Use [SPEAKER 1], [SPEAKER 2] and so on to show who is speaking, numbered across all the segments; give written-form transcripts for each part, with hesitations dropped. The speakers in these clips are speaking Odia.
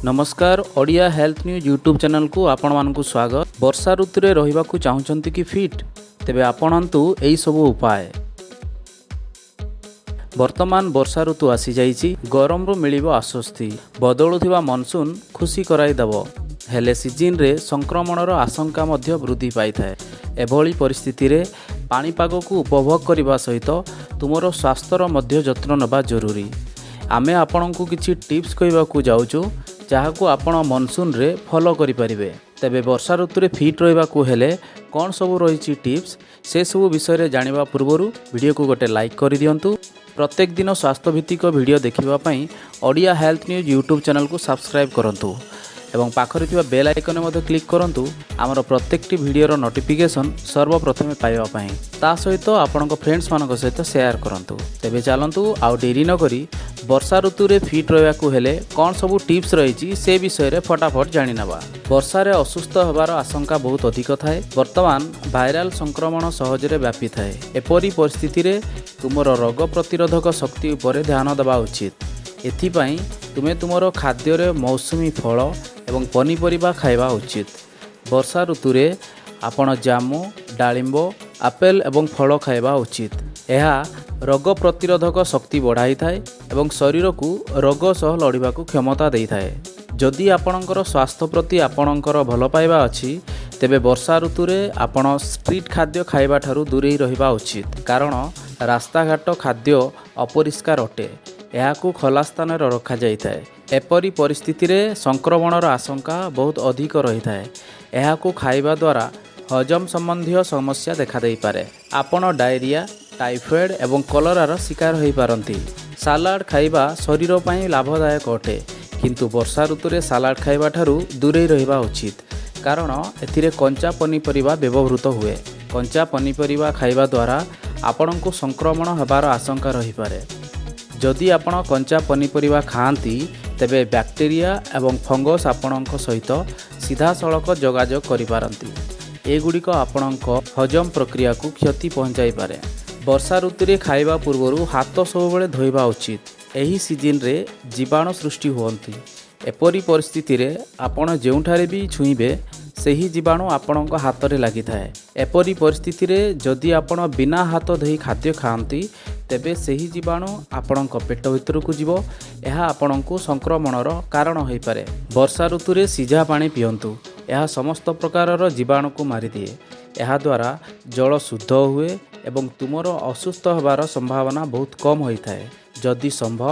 [SPEAKER 1] ନମସ୍କାର, ଓଡ଼ିଆ ହେଲ୍ଥ ନ୍ୟୁଜ୍ ୟୁଟ୍ୟୁବ୍ ଚ୍ୟାନେଲକୁ ଆପଣମାନଙ୍କୁ ସ୍ୱାଗତ। ବର୍ଷା ଋତୁରେ ରହିବାକୁ ଚାହୁଁଛନ୍ତି କି ଫିଟ୍? ତେବେ ଆପଣାନ୍ତୁ ଏହିସବୁ ଉପାୟ। ବର୍ତ୍ତମାନ ବର୍ଷା ଋତୁ ଆସିଯାଇଛି। ଗରମରୁ ମିଳିବ ଆଶ୍ୱସ୍ତି। ବଦଳୁଥିବା ମନସୁନ୍ ଖୁସି କରାଇଦେବ। ହେଲେ ସିଜିନରେ ସଂକ୍ରମଣର ଆଶଙ୍କା ମଧ୍ୟ ବୃଦ୍ଧି ପାଇଥାଏ। ଏଭଳି ପରିସ୍ଥିତିରେ ପାଣିପାଗକୁ ଉପଭୋଗ କରିବା ସହିତ ତୁମର ସ୍ୱାସ୍ଥ୍ୟର ମଧ୍ୟ ଯତ୍ନ ନେବା ଜରୁରୀ। ଆମେ ଆପଣଙ୍କୁ କିଛି ଟିପ୍ସ କହିବାକୁ ଯାଉଛୁ, ଯାହାକୁ ଆପଣ ମନସୁନରେ ଫଲୋ କରିପାରିବେ। ତେବେ ବର୍ଷା ଋତୁରେ ଫିଟ୍ ରହିବାକୁ ହେଲେ କ'ଣ ସବୁ ରହିଛି ଟିପ୍ସ, ସେସବୁ ବିଷୟରେ ଜାଣିବା ପୂର୍ବରୁ ଭିଡ଼ିଓକୁ ଗୋଟେ ଲାଇକ୍ କରିଦିଅନ୍ତୁ। ପ୍ରତ୍ୟେକ ଦିନ ସ୍ୱାସ୍ଥ୍ୟଭିତ୍ତିକ ଭିଡ଼ିଓ ଦେଖିବା ପାଇଁ ଓଡ଼ିଆ ହେଲ୍ଥ ନ୍ୟୁଜ୍ ୟୁଟ୍ୟୁବ୍ ଚ୍ୟାନେଲକୁ ସବସ୍କ୍ରାଇବ୍ କରନ୍ତୁ ଏବଂ ପାଖରେ ଥିବା ବେଲ୍ ଆଇକନରେ ମଧ୍ୟ କ୍ଲିକ୍ କରନ୍ତୁ, ଆମର ପ୍ରତ୍ୟେକଟି ଭିଡ଼ିଓର ନୋଟିଫିକେସନ୍ ସର୍ବପ୍ରଥମେ ପାଇବା ପାଇଁ। ତା ସହିତ ଆପଣଙ୍କ ଫ୍ରେଣ୍ଡସ୍ମାନଙ୍କ ସହିତ ସେୟାର କରନ୍ତୁ। ତେବେ ଚାଲନ୍ତୁ, ଆଉ ଡେରି ନକରି ବର୍ଷା ଋତୁରେ ଫିଟ୍ ରହିବାକୁ ହେଲେ କ'ଣ ସବୁ ଟିପ୍ସ ରହିଛି, ସେ ବିଷୟରେ ଫଟାଫଟ ଜାଣିନେବା। ବର୍ଷାରେ ଅସୁସ୍ଥ ହେବାର ଆଶଙ୍କା ବହୁତ ଅଧିକ ଥାଏ। ବର୍ତ୍ତମାନ ଭାଇରାଲ ସଂକ୍ରମଣ ସହଜରେ ବ୍ୟାପିଥାଏ। ଏପରି ପରିସ୍ଥିତିରେ ତୁମର ରୋଗ ପ୍ରତିରୋଧକ ଶକ୍ତି ଉପରେ ଧ୍ୟାନ ଦେବା ଉଚିତ। ଏଥିପାଇଁ ତୁମେ ତୁମର ଖାଦ୍ୟରେ ମୌସୁମୀ ଫଳ ଏବଂ ପନିପରିବା ଖାଇବା ଉଚିତ। ବର୍ଷା ଋତୁରେ ଆପଣ ଜାମୁ, ଡାଳିମ୍ବ, ଆପେଲ ଏବଂ ଫଳ ଖାଇବା ଉଚିତ। ଏହା ରୋଗ ପ୍ରତିରୋଧକ ଶକ୍ତି ବଢ଼ାଇଥାଏ ଏବଂ ଶରୀରକୁ ରୋଗ ସହ ଲଢ଼ିବାକୁ କ୍ଷମତା ଦେଇଥାଏ। ଯଦି ଆପଣଙ୍କର ସ୍ୱାସ୍ଥ୍ୟ ପ୍ରତି ଆପଣଙ୍କର ଭଲ ପାଇବା ଅଛି, ତେବେ ବର୍ଷା ଋତୁରେ ଆପଣ ଷ୍ଟ୍ରିଟ୍ ଖାଦ୍ୟ ଖାଇବା ଠାରୁ ଦୂରେଇ ରହିବା ଉଚିତ। କାରଣ ରାସ୍ତାଘାଟ ଖାଦ୍ୟ ଅପରିଷ୍କାର ଅଟେ। ଏହାକୁ ଖୋଲା ସ୍ଥାନରେ ରଖାଯାଇଥାଏ। ଏପରି ପରିସ୍ଥିତିରେ ସଂକ୍ରମଣର ଆଶଙ୍କା ବହୁତ ଅଧିକ ରହିଥାଏ। ଏହାକୁ ଖାଇବା ଦ୍ୱାରା ହଜମ ସମ୍ବନ୍ଧୀୟ ସମସ୍ୟା ଦେଖାଦେଇପାରେ। ଆପଣ ଡାଇରିଆ, ଟାଇଫଏଡ଼୍ ଏବଂ କଲରାର ଶିକାର ହୋଇପାରନ୍ତି। ସାଲାଡ଼ ଖାଇବା ଶରୀର ପାଇଁ ଲାଭଦାୟକ ଅଟେ, କିନ୍ତୁ ବର୍ଷା ଋତୁରେ ସାଲାଡ଼ ଖାଇବା ଠାରୁ ଦୂରେଇ ରହିବା ଉଚିତ। କାରଣ ଏଥିରେ କଞ୍ଚା ପନିପରିବା ବ୍ୟବହୃତ ହୁଏ। କଞ୍ଚା ପନିପରିବା ଖାଇବା ଦ୍ୱାରା ଆପଣଙ୍କୁ ସଂକ୍ରମଣ ହେବାର ଆଶଙ୍କା ରହିପାରେ। ଯଦି ଆପଣ କଞ୍ଚା ପନିପରିବା ଖାଆନ୍ତି, ତେବେ ବ୍ୟାକ୍ଟେରିଆ ଏବଂ ଫଙ୍ଗସ୍ ଆପଣଙ୍କ ସହିତ ସିଧାସଳଖ ଯୋଗାଯୋଗ କରିପାରନ୍ତି। ଏଗୁଡ଼ିକ ଆପଣଙ୍କ ହଜମ ପ୍ରକ୍ରିୟାକୁ କ୍ଷତି ପହଞ୍ଚାଇପାରେ। ବର୍ଷା ଋତୁରେ ଖାଇବା ପୂର୍ବରୁ ହାତ ସବୁବେଳେ ଧୋଇବା ଉଚିତ। ଏହି ସିଜିନରେ ଜୀବାଣୁ ସୃଷ୍ଟି ହୁଅନ୍ତି। ଏପରି ପରିସ୍ଥିତିରେ ଆପଣ ଯେଉଁଠାରେ ବି ଛୁଇଁବେ, ସେହି ଜୀବାଣୁ ଆପଣଙ୍କ ହାତରେ ଲାଗିଥାଏ। ଏପରି ପରିସ୍ଥିତିରେ ଯଦି ଆପଣ ବିନା ହାତ ଧୋଇ ଖାଦ୍ୟ ଖାଆନ୍ତି, ତେବେ ସେହି ଜୀବାଣୁ ଆପଣଙ୍କ ପେଟ ଭିତରକୁ ଯିବ। ଏହା ଆପଣଙ୍କୁ ସଂକ୍ରମଣର କାରଣ ହୋଇପାରେ। ବର୍ଷା ଋତୁରେ ସିଝା ପାଣି ପିଅନ୍ତୁ। ଏହା ସମସ୍ତ ପ୍ରକାରର ଜୀବାଣୁକୁ ମାରିଦିଏ। ଏହାଦ୍ୱାରା ଜଳ ଶୁଦ୍ଧ ହୁଏ ଏବଂ ତୁମର ଅସୁସ୍ଥ ହେବାର ସମ୍ଭାବନା ବହୁତ କମ୍ ହୋଇଥାଏ। ଯଦି ସମ୍ଭବ,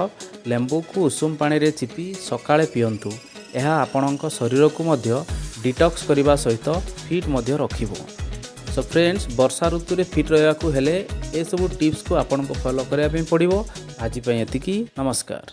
[SPEAKER 1] ଲେମ୍ବୁକୁ ଉଷୁମ ପାଣିରେ ଚିପି ସକାଳେ ପିଅନ୍ତୁ। ଏହା ଆପଣଙ୍କ ଶରୀରକୁ ମଧ୍ୟ ଡିଟକ୍ସ କରିବା ସହିତ ଫିଟ୍ ମଧ୍ୟ ରଖିବ। ସୋ ଫ୍ରେଣ୍ଡସ୍, ବର୍ଷା ଋତୁରେ ଫିଟ୍ ରହିବାକୁ ହେଲେ ଏସବୁ ଟିପ୍ସକୁ ଆପଣଙ୍କୁ ଫଲୋ କରିବା ପାଇଁ ପଡ଼ିବ। ଆଜି ପାଇଁ ଏତିକି। ନମସ୍କାର।